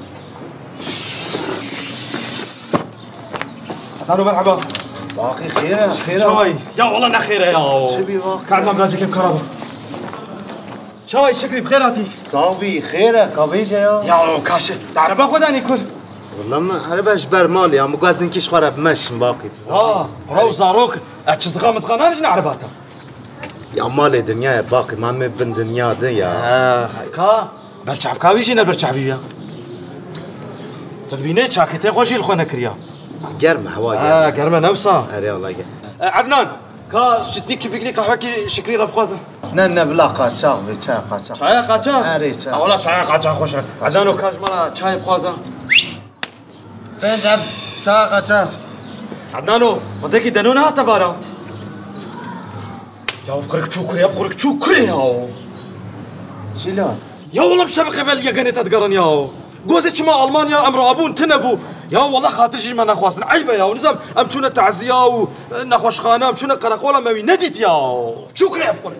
Alo, merhaba. Baqî xêr e, xêr e. Çay. Ya wala ne xêr e ya. Çi bî baqî? Kardan gazê kevkara bû. Çay Şikrî, bi xêr hatî. Sax bî, xêr e, ka vêje ya. Ya kaşe, te ereba xwe danî kul. Wala min erebe ji ber malê ya, min gazin kî ji xwe re bimeşin baqî. Ha, qura û zarok, e, çizga mizga navêjin ereba te. Ya malê dinya ye baqî, ma me bin dinya de ya. E, ka, berçavka wî jî ne berçavî ya. Tu dibînê çakê te xwe jî li xwe nekiriya. Germ e, hewa germ. E, germ e, newsa. Erê, wala germ. E, Ednan, ka sütlü küpüklü kahvekî Şikrî re bixwaze. Ne, ne, bila qaçax be, çaya qaçax. Çaya qaçax? Erê, çaya. Ha, wala çaya qaçax xweş e. Ednano, ka ji me re çayê bixwaze. Pênc heb çaya qaçax. Ednano, xwedekî deno nehate vara. Ya ev qurik çû kurê, ev qurik çû kurê ya. Çila? Ya wala bi şeveqê ve li yegenê te digerin ya. Gozê çima Almanya em rabûn tune bû. Ya wala xatir jî me nexwastin. Eyb e ya. Nizam em çûne taziya û, e, nexweşxane, em çûne qereqola me wî nedît ya. Çû kurê ev kurê.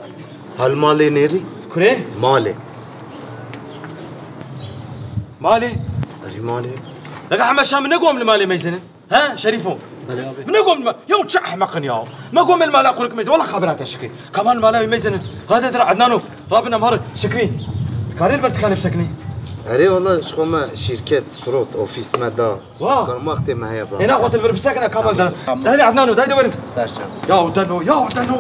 Hal malê nêrî? Kurê? Malê. Malê? Erê malê. Leka heme şam ne gom li malê meyzinin. He, Şerîfo? Belê abi. Min ne gom ma-, ya çi ehmeq in ya. Me gom el mala qurik meyze. Wala xabera te Şikrî. Kamal mala meyze ne. Hadi tira Ednano. Rabin em har Şikrî. Dikarê li ber tikanê biseknî. Erê wala ji xwe me şîrket, firot, ofîs me da. Wa. Kar wextê me heye ba. Êna xwe til vir bisekne Kamal da. Tamam. Hadi Ednano, dayde werin. Ser çav. Ya Ednano, ya Ednano.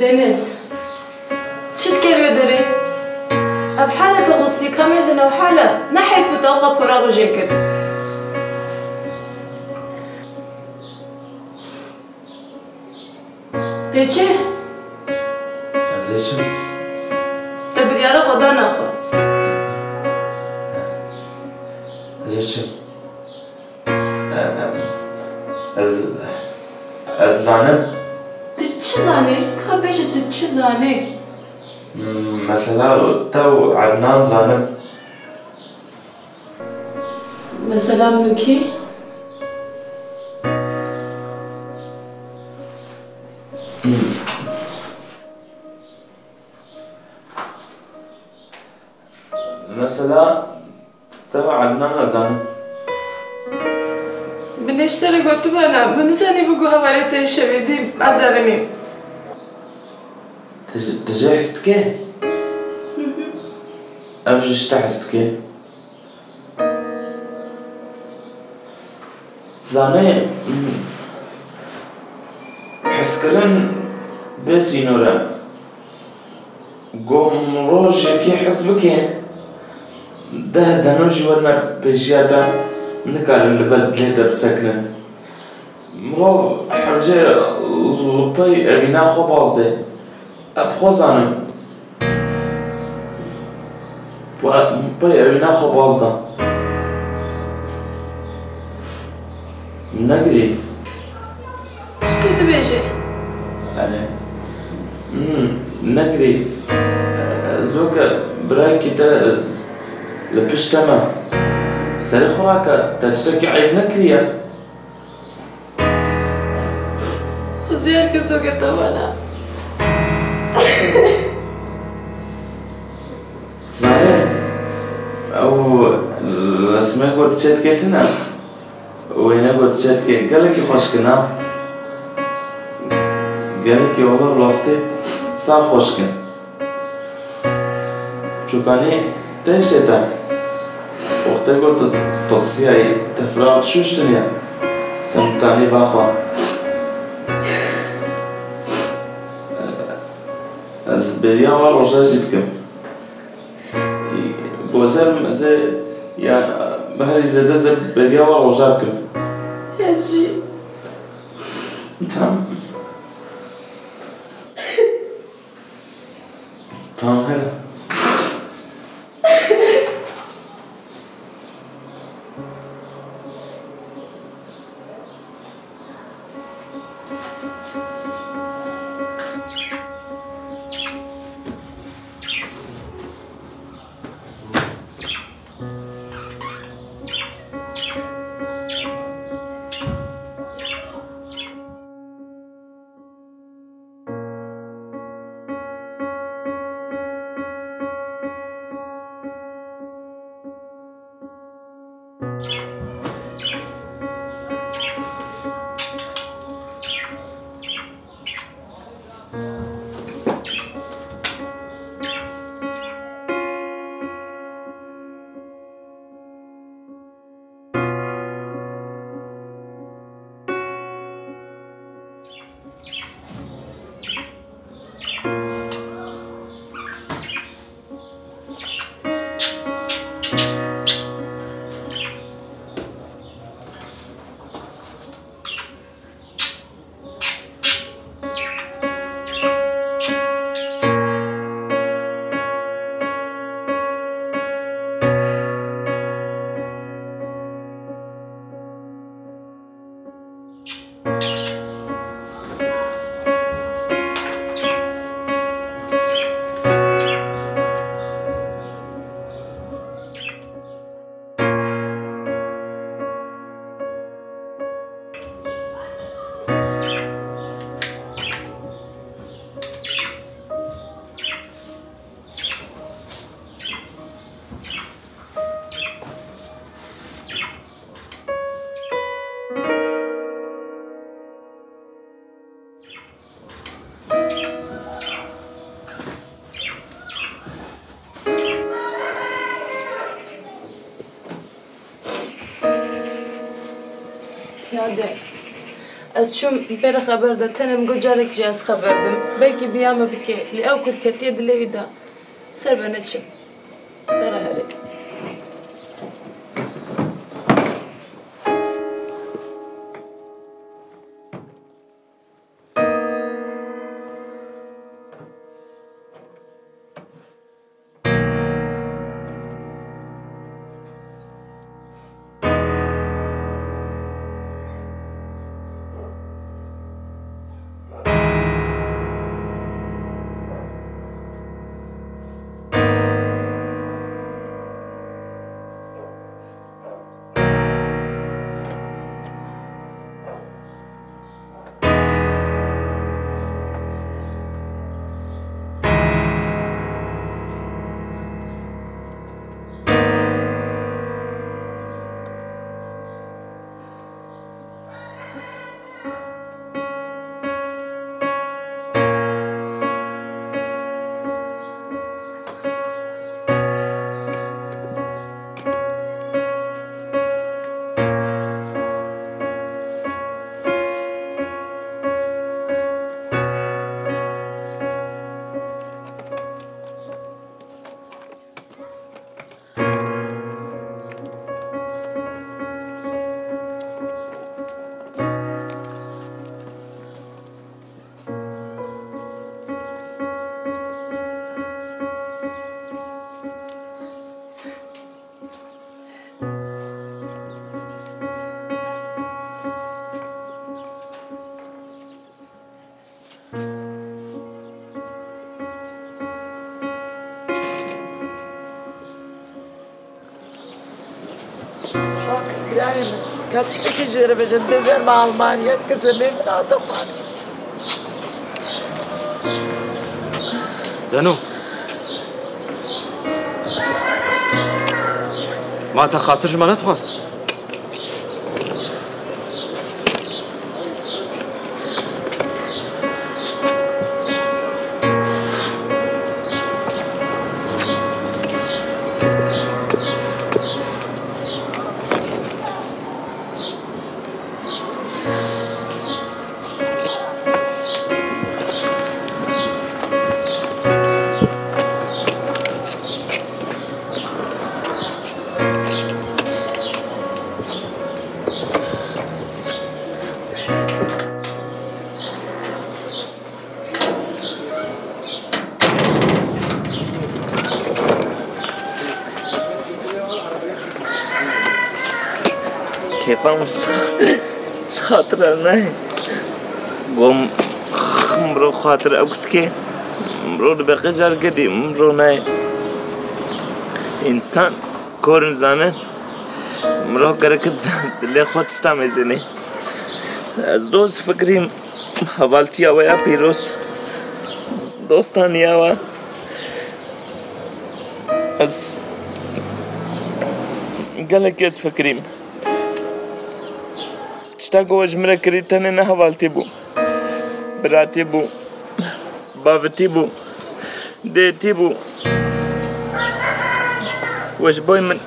Deniz. Çi dikê li wê derê? Ev hale tu xuslî, ka mêzin ew hale. Ne heyf ku te ew qepora xwe jê kir. Tê çi? Ez ê çim. Te biryara xwe da naxwe. Ez ê çim. Ez, ez dizanim. Tu çi zanî? Ka bêje tu çi zanî? Hmm, mesela te û Ednan zanim. Mesela min û kî? Min ê ji te re gotibana, min nizanîbû ku hevalê te yê şevê dî ez elimîm. Tu ji, tu jê hez dikî? Hı hı. Ew jî ji te hez dike. Zanê, hezkirin bê sînor e. Ku mirov ji yekê hez bike, deh dano jî werine pêşiya te, nikarin li ber dilê te bisekinin. Mirov hemjê li pey evîna xwe baz de. Ev xwe zanim. Wa pey evîna xwe baz da. Negirî. Ji te dibêje. Erê. Hmm, negirî. Ez weke birayekî te, ez li pişt te me. Serê xwe rake, te tiştekî eyb nekiriye. Xwezî her kes weke te wena. Zane, ew resmê ku diçe dike tune. Wêne ku diçe dike gelekî xweşik in ha. Gelekî wele rastî saf xweşik in. Çûkanî tê şête. Wextê ku tu tirsiyayî, te fira dişûştiniye. Te min tanî baxwe. Ez bêriya wan roja jî dikim. Gozer min ez ê ya herî zêde ez ê bêriya wan roja bikim. Ez jî. Tamam. Tamam, hele. Ya de, ez çûm pê re xeber de, tenê min got carekî jî ez xeber dim. Belkî bi ya min bike, lê ew ku ketiye dilê wî de. Ser be neçim. Pê re herê. Ya tiştekî jê re bêjin, dê zer me Almanya, kizê min hate xwarin. Deno. Ma te xatir ji me nedixwest? Kêfa min ji xatir ev nayê. Gom, mirov xatir ew dike. Mirov dibe qejar gedî, mirov nayê. Însan korin zanin. Mirov gerek dilê xwe tişta mêzênê. Ez roz fikirîm hevaltiya we ya pîroz. Dostaniya we. Ez gelek ez fikirîm. Tişta ku we ji min re kirî tenê ne hevaltî bû. Biratî bû. Bavitî bû. Dêtî bû. We ji boy min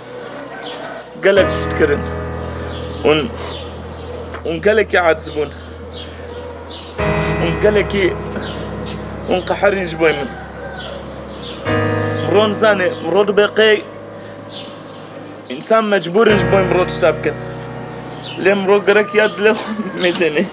gelek tişt kirin. Hûn, hûn gelekî aciz bûn. Hûn gelekî, hûn qeherîn ji boy min. Miro nizane, miro dibe qey însan mecbûr in ji boy miro tişta bikin. Lê miro gerek ya dilê xwe mêzênê.